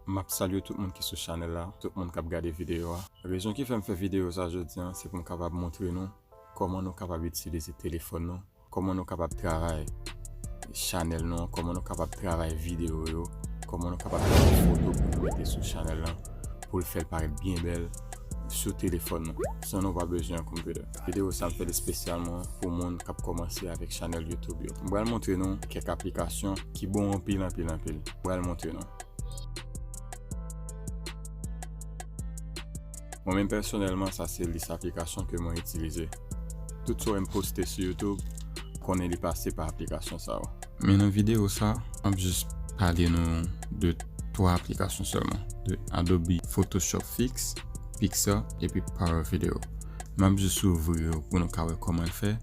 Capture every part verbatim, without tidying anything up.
M ap salye tout moun ki sou chanèl la, tout moun k ap gade videyo a. Rezon ki fè m fè videyo sa jodi a, se pou m kapab montre nou kòman nou kapab itilize telefòn nou, kòman nou kapab travay chanèl nou, kòman nou kapab travay videyo yo, kòman nou kapab fè foto pou nou mete sou chanèl lan, pou l fè l parèt byen bèl sou telefòn nou, san nou pa bezwen yon konpitè. Videyo sa m fè l espesyalman pou moun k ap kòmanse avèk chanèl YouTube yo. M pral montre nou kèk aplikasyon ki bon anpil, anpil, anpil. M pral montre nou. Mwen menm pèsonèlman, sa se lis aplikasyon ke mwen itilize. Tout sa w wè m poste sou YouTube, konnen li pase pa aplikasyon sa yo. Men nan videyo sa, m ap jis pale nou de twa aplikasyon sèlman, de Adobe Photoshop Fix, Pixar, epi Power Video. M ap jis ouvri yo pou nou ka wè kòman l fè.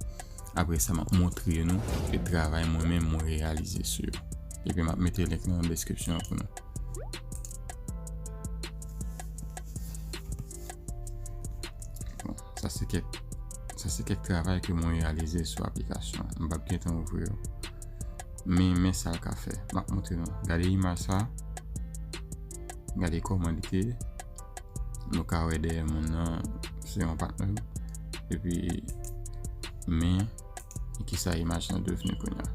Apre sa, m ap montre nou e travay mwen menm mwen reyalize sou yo. Epi m ap mete link nan deskripsyon an pou nou. Bon, sa se kèk, sa se kèk travay ke mwen reyalize sou aplikasyon an. M p ap gentan ouvri yo. Men, men sa l ka fè. M ap montre nou. Gade imaj sa. Gade kòman li te ye. Nou ka wè dèyè moun nan, se yon patnè. Epi, men, e kisa imaj lan devni kounye a.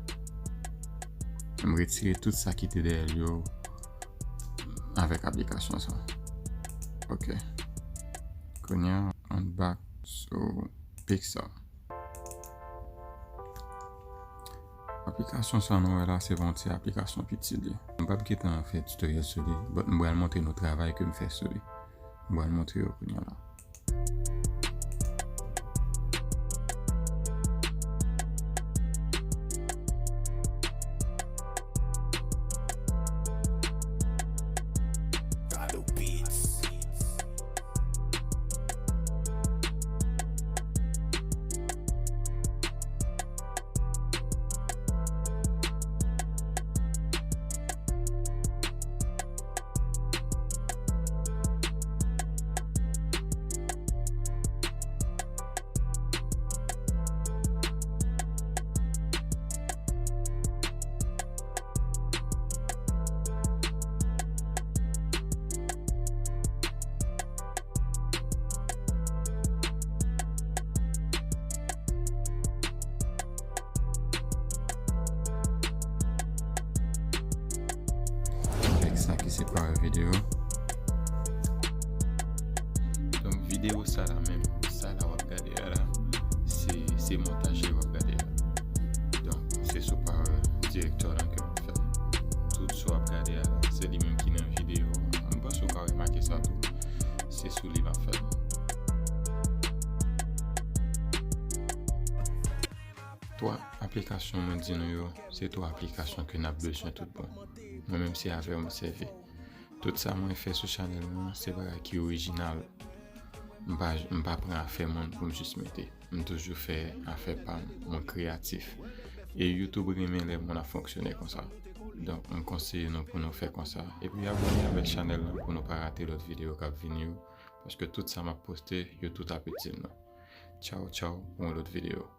M retire tout sa ki te dèyè l yo avèk aplikasyon sa. Ok. Kounye a, ann back sou Pixar. Aplikasyon sa nou wè la, se pa yon ti aplikasyon piti li. M p ap gentan fè tutoriel sou li, but m pral montre nou travay ke m fè sou li. M pral montre yo kounye a la. Avèk sa ki se pare videyo. Donk, videyo sa la menm, sa la w ap gade a la, se, se montaj li w ap gade a. Donk, se sou pare direktè lan ke m ap fè l. Tout sa w ap gade a la, se li menm ki nan videyo a. M panse w ka remake sa tou. Se sou li m ap fè l. Twa aplikasyon mwen di nou yo, se twa aplikasyon ke n ap bezwen tout bon. Mwen menm se avè yo m sèvi. Tout sa mwen fè sou chanèl mwen, se bagay ki orijinal. M pa, m pa pran afè moun pou m jis mete. M toujou fè afè pa m. Mwen kreyatif. E YouTube renmen lè moun ap fonksyone konsa. Donk, m konseye nou pou nou fè konsa. Epi abòne avèk chanèl lan pou nou pa rate lòt videyo k ap vini yo. Paske tout sa m ap poste, yo tout ap itil nou. Tchaw, tchaw, pou yon lòt videyo.